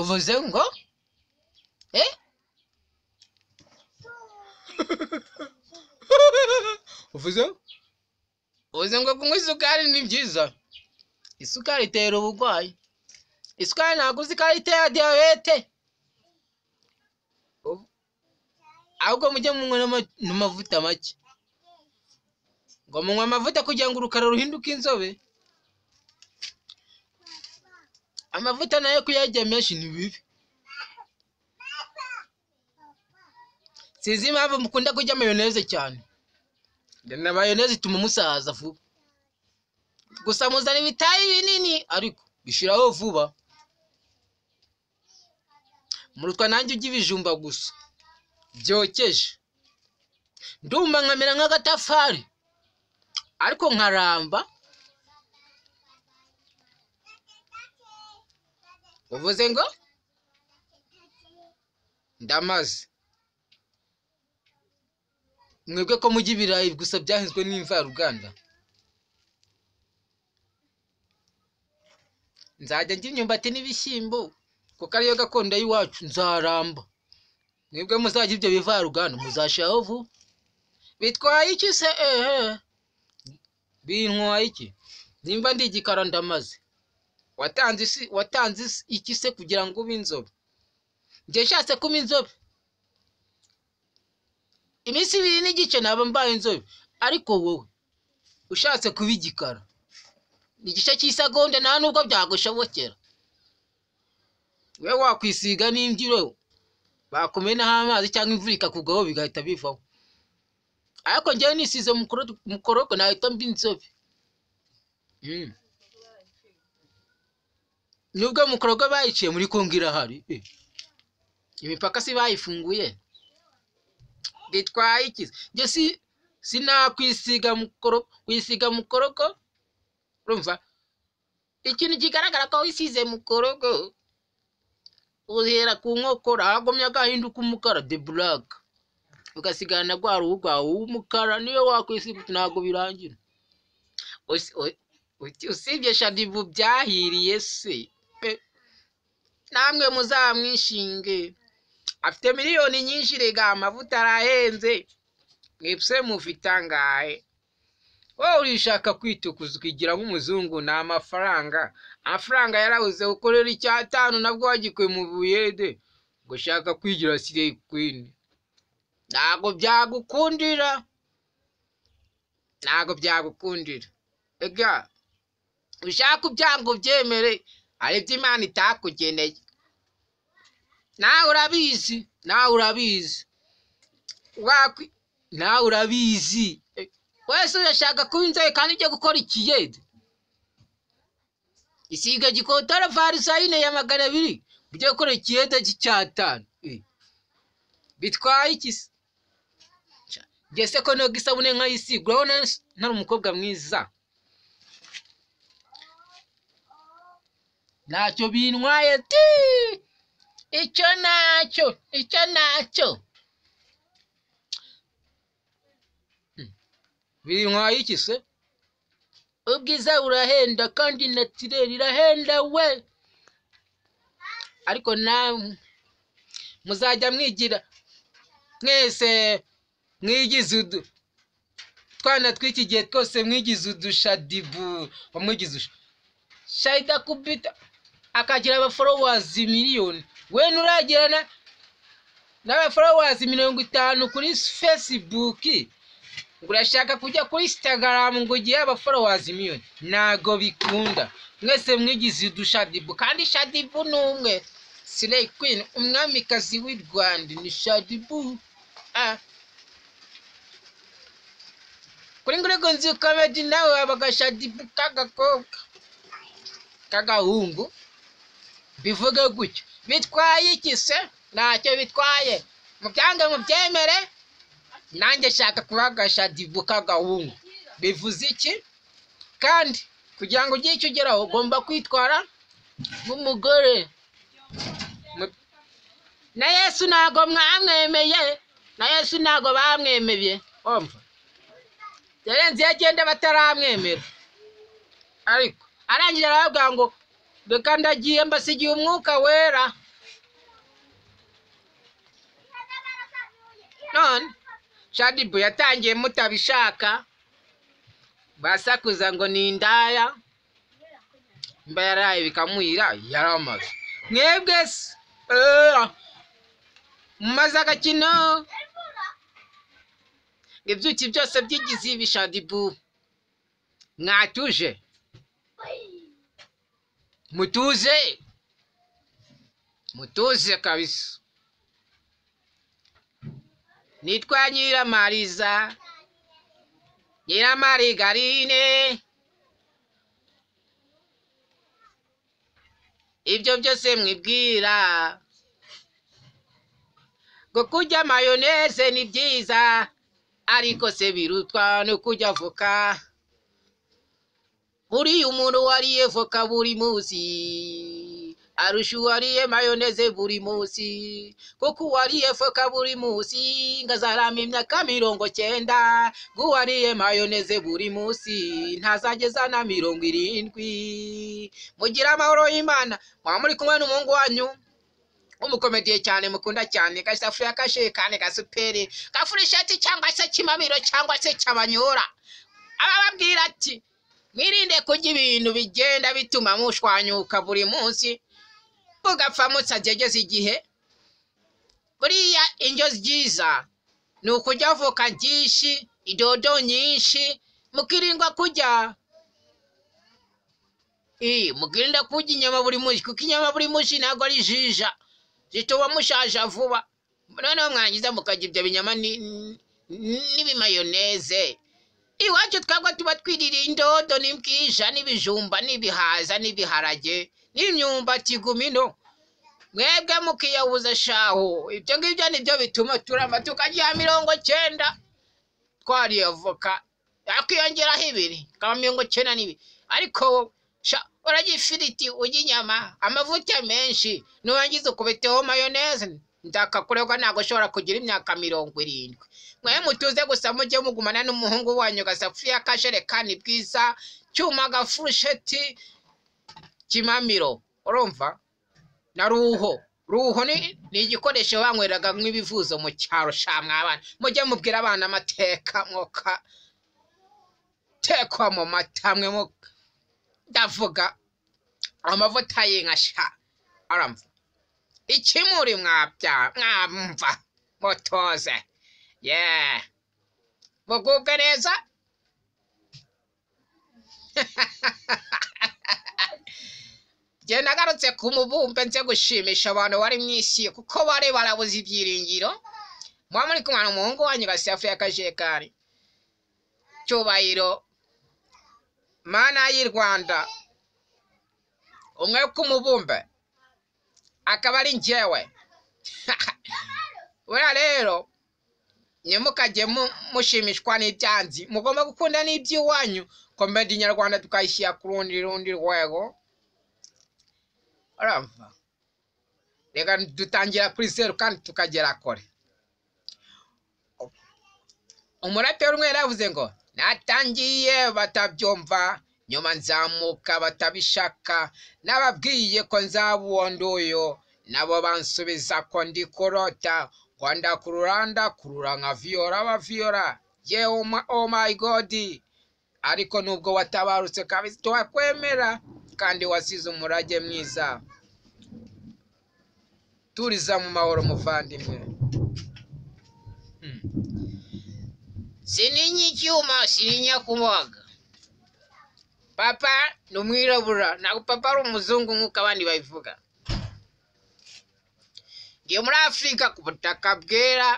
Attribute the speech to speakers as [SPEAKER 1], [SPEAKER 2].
[SPEAKER 1] Uvuze ngo uvuze ngo kunywa isukari ni byiza. Isukari itera uburwayi. Isukari ntabwo uzi ko ari itera diyabete. Ahubwo mujye munywa n'amavuta make. Ngo munywe amavuta kugira ngo urukara ruhinduke inzobe. Amavuta nayo kuyarya menshi ni bibi. Sinzi impamvu mukunda kurya mayoneze cyane. Na mayoneze ituma musaza vuba. Gusa muzana ibitayi binini ariko bishiraho vuba. Murutwa nanjye ujya ibijumba gusa byokeje. Ndumva nkamera nk'agatafari ariko nkaramba. Uvuze ngo ndamaze. Mwebwe ko mujya ibirayi gusa byahinzwe n'imvaruganda. Nzajya ndya imyumbati n'ibishyimbo kuko ariyo gakondo y'iwacu, nzaramba. Mwebwe muzajya ibyo bivaruganda muzashiraho vuba. Bitwaye iki se? Ehe, bintwaye iki? Nimba ndi igikara ndamaze. Watanze iki se kugira ngo ube inzobe? Njye nshatse kuba inzobe iminsi 2 n'igice naba mbaye inzobe, ariko wowe ushatse kuba igikara igice cy'isegonda nta nubwo byagushobokera. We wakwisiga n'imbyiro bakumenaho amazi cyangwa imvura ikakugwaho bigahita bivaho. Ariko njyewe nisize mukorogo nahita mba inzobe. Nubwo mukorogo bayiciye muri Kongo irahari. Imipaka si bayifunguye. Bitwaye iki? Njye sinakwisiga mukorogo, kwisiga mukorogo. Urumva? Ikintu kigaragara ko wisize mukorogo uhera ku nkokora hagomye agahinduka umukara de black, ugasigana rwa ruhu rwawe w'umukara. Niyo wakwisiga ntabwo birangira. Usibye Shadibu byahiriye se, namwe muzamwishinge. Afite miliyoni nyinshi rega, amavuta arahenze. Mwebwe mufite angahe? Wowe urishaka kwitukuza ukigira nk'umuzungu, ni amafaranga. Amafaranga yarabuze, ukorera 5 nabwo wagikuye mu buyede, ngo ushaka kwigira Slay Queen. Ntabwo byagukundira, ntabwo byagukundira. Ega ushaka ibyango byemere, hari ibyo Imana itakugeneye. Nawe urabizi, nawe urabizi, nawe urabizi. Wese urashaka kuba inzobe kandi ujya gukora ikiyede. Isiga gikotara varisayine ya 200 ujya gukora ikiyede cy'icatanu. Bitwaye iki se? Njye se ko noga isabune nkayisiga, urabona ntari umukobwa mwiza? Ntacyo bintwaye ti! Icyo nacyo, icyo nacyo. Bintwaye iki se? Ubwiza burahenda kandi natirere irahenda we. Ariko namwe muzajya mwigira mwese mwigize udu twana tw'iki gihe twose mwigize udushadibu, wamwigize Shaida kubita akagira aba followers miliyoni. We nuragirana n'aba followers 50 kuri Facebook, ngo urashaka kujya kuri Instagram ngo ugire aba followers miliyoni. Ntago bikunda. Mwese mwigize udushadibu, kandi Shadibu ni umwe. Slay Queen, umwamikazi w'i Rwanda ni Shadibu. Kuri Ngurego Nzu Comedy nawe wabaga Shadibu k'agakobwa k'agahungu. Bivuge gutyo. Bitwaye iki se? Ntacyo bitwaye. Mubyange mubyemere, nanjye shaka kubaga Shadibu k'agahungu. Bivuze iki? Kandi kugira ngo ugire icyo ugeraho ugomba kwitwara nk'umugore. Na Yesu ntago mwamwemeye, na Yesu ntago bamwemeye. Umva, yarenze iyo agenda bataramwemera, ariko arangije arababwira ngo reka ndagiye mbasigiye umwuka wera. None Shadibu yatangiye mutabishaka, basakuza ngo ni indaya, mba yaraye bikamuhira yaramaze. Mwebwe se mumaze agakino, ibyuki byose byigize ibi Shadibu. Mwatuje, mutuze, mutuze kabisa. Nitwa Nyiramariza, Nyiramarigarine. Ibyo byose mwibwira ngo kurya mayoneze ni byiza, ariko se birutwa no kurya voka. Buriya umuntu wariye voka buri munsi arusha uwariye mayoneze buri munsi, kuko uwariye voka buri munsi ngo azarama imyaka 90, ngo uwariye mayoneze buri munsi ntazageza na 70. Mugire amahoro y'Imana. Mwaba muri kumwe n'umuhungu wanyu umukomediye cyane mukunda cyane, gasafuriya kashekane gasuperi gafurisheti cyangwa se kimamiro cyangwa se cyabanyura, abababwira ati mwirinde kurya ibintu bigenda bituma mushwanyuka buri munsi mugapfa mutagegeza igihe. Buriya indyo nziza ni ukurya voka nyinshi, idodo nyinshi, mukirindwa kurya mukirinda kurya inyama buri munsi, kuko inyama buri munsi ntabwo ari jija, zituma mushaja vuba. Noneho mwangiza mukarya ibyo binyama n'ibimayoneze. Iwacu twagwa tuba twirira indodo n'imbwija n'ibijumba n'ibihaza n'ibiharage n'imyumbati gumino, mwebwe mukiyabuza shaho. Ibyo ngibyo nibyo bituma turama tukagira 90 twariye avoka, akiyongeraho 2 kaba 92. Ariko urarya ifiriti, urya inyama, amavuta menshi, nurangiza ukubiteho mayoneze, ndakakurega ntabwo ushobora kugira imyaka 70. Mwe mutuze gusa, mujye mugumana n'umuhungu wanyu gasafuriya kajerekani bwiza cyuma gafurusheti kimamiro, urumva na ruho. Ruho ni igikoresho banyweraga nk'ibivuzo mu cyaro sha mwabana. Mujye mubwira abana amateka mwoka tekwa mu mata mwe, ndavuga amavuta y'inka sha, aramva ikimuri mwabya mwamva mutoze. Yeah, mugubwe neza. Jye nagarutse ku mubumbe nze gushimisha abantu bari mu isi, kuko bari barabuze ibyiringiro. Muba muri kumwe n'umuhungu wanyu gasafuriya kajekari Cyubahiro, Mana y'i Rwanda, umwe ku mubumbe akaba ari njyewe. Buriya rero ntimukajye mushimishwa n'ibyanzi, mugomba gukunda n'iby'iwanyu. Komedi nyarwanda tukayishyira ku rundi rwego. Urumva, reka dutangira kuri zeru kandi tukagera kure. Umuraperi umwe yaravuze ngo natangiye batabyumva, nyuma nzamuka batabishaka, nababwiye ko nzaba uwo nduyo, nabo bansubiza ko ndi kurota, ngo ndakurura ndakurura nka viyora baviyora, yewe oh my god. Ariko nubwo watabarutse kabisa twakwemera, kandi wasize umurage mwiza. Turiza mu mahoro muvandimwe. Sininya icyuma, sininya kubaga. Papa ni umwirabura, ntabwo papa ari umuzungu nk'uko abandi babivuga. Ngiye muri Afurika ku butaka bwera,